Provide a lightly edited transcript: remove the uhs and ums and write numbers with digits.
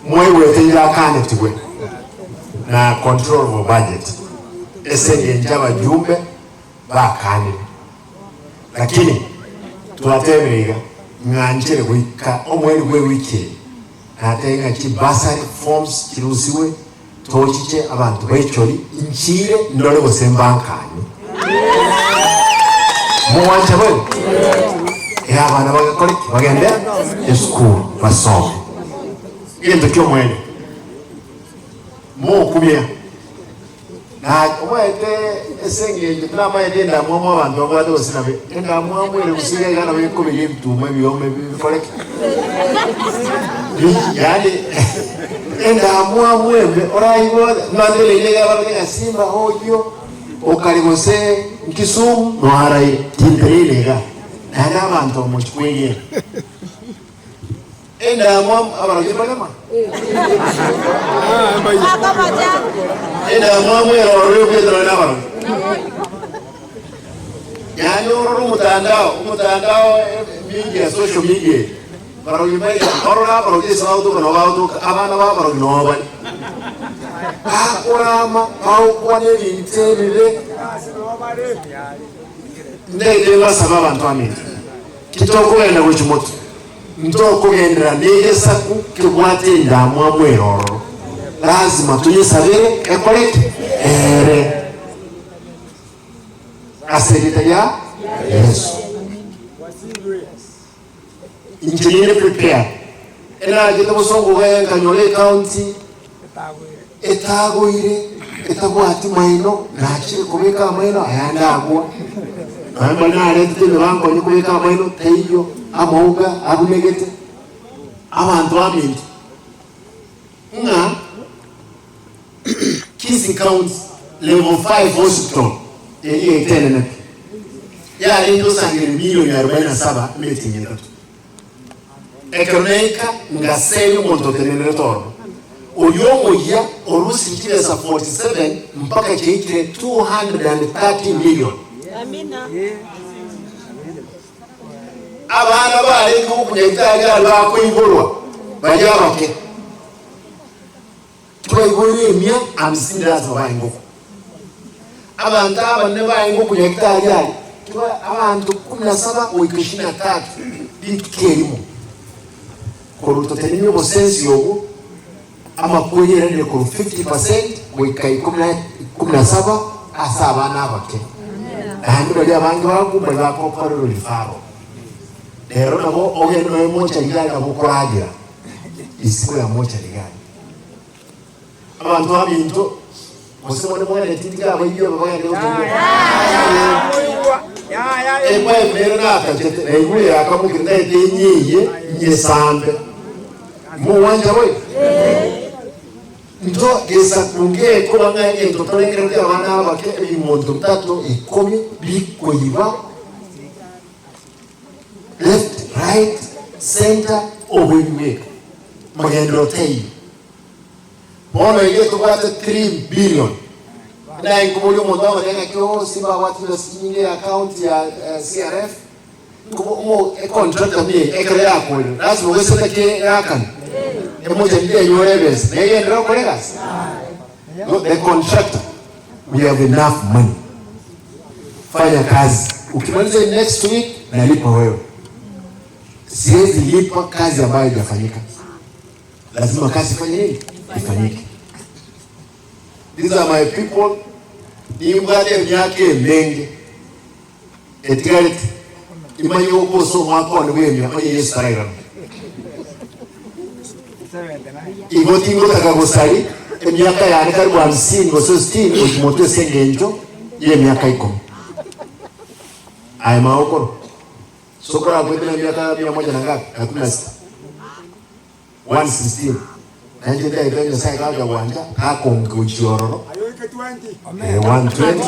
Mwaigwete inche akanetigwe na control of budget ase engencho abajumbe bakanire. Lakini twatebire iga ng'a nchere goika omweri bwe ewiki eye natebe ng'a chi bursary forms chirusigwe tochiche abanto baichori nchiire ndore gose mbankanye. Mogwancha boigo? Ee abana bagakore ki? Bagende esukuru basome. Egento ki'omoerio mokumia na omanyete ase engencho tinamanyete endamwamu abanto babwate gose nabe endamwamu ere gose iga iga nabo ekoberia ebituma ebiome bikore ki? Bi yaani endamwamu embe oraigwe buna ntereine iga barore ng'a Simba oyio okare gose Kisumu noaraire tintereine iga naende abanto mochi kwegena. Endamwamu abarogi mbarema? Endamwamu ere ororo ekwete nonye nabarogi. Yaani orore omotandao, omotandao media, social media eye, barogi mbaiga, orore abarogi ase bagotoka nabo bagotoka, abana ba abarogi noo bare. Bakorama, bagokwana ebinto ebibe. Ntagete mbasabe abanto aminto, titokogenda gochia motwe. Ntokogenderera negesaku kebwate endamwamu ere ororo. Lazima toyesabere ekore ki? Ere. Ase erieta ria Yeso. Inche ninde prepared. Enachete bosongo iga nkanyora ecounty etagoire etabwati maino, nachire kobeka amaino ayande agwa. Nonya mbare narentete emebango onye kobeka amaino taiyo, amauga abunegete. Abanto baminto, ng'a Kisii County level 5 hospital eria etenene pi, yarenge gosangereria milioni arobaini na saba emetienyi etato. Ekero naika, ngaseria omonto otenenerete ororo, oria omoyia orusirie chibesa 47 mpaka chiaikire 230 million. Abana barenge gokunya ritari aria bakoiborwa baria abake, tibaiboire emia hamsini lazima barenge gokwa. Abanto abanene barenge gokunya ritari aria, tiba abanto kumi na saba goika ishirini na tatu rituko erimo. Korwa totenenie obosensi obwo, amakweri erarire korwa 50% goika ikomi na ikomi na saba ase abana abake. Naende baria abange bakwo mbari bagokorerwa referral. Rero nabo ogende noe mochari gari nabo okoragera isiko ya mochari gari. Abanto baminto, gose bonde mogeneti tiga abaibia aba bagende gotoria. Epipe nere natachete, naigure yakamokire ntaete enyeiye nyesambe. Mogwancha boigo? Nto gesaku ngekoba ng'a egento torengereretie abana abake ebimonto bitato ikomi bikoiba left, right, center, oboibi bweka. Magenderero taiyo. Bono iga tobwate 3 billion. Naye nkoboria omonto agote ng'aki oo Simba abwate chibesa chinyinge ya account ya CRF, nkobo omo econtractor buna eye ekero yakorire lazima ogosete ki eyakane emochani tenyore ebesa negenderere gokora egasi? No, the contractor we have enough money fanya kazi ukimaliza next week nalipa wewe siwezi lipa kazi ambayo haijafanyika. Lazima kazi ifanye nini? Ifanyike. These are my people. Nimbwate emiaka emenge etigarete imanye gokosa omwaka one bw'emia onye Yesu tarairana. Igo tingotaka gosari emiaka yane karibu hamsini gose sitini gochia motwe ase engencho y'emiaka ikomi. Aye magokoro. Sokoro akwete na emiaka mia moja na ngapi? Na kumi na sita. 1:16 Nainche ntaete Nyasae gacha gwancha gakongochia ororo. Aye oike 20. Eh, 120.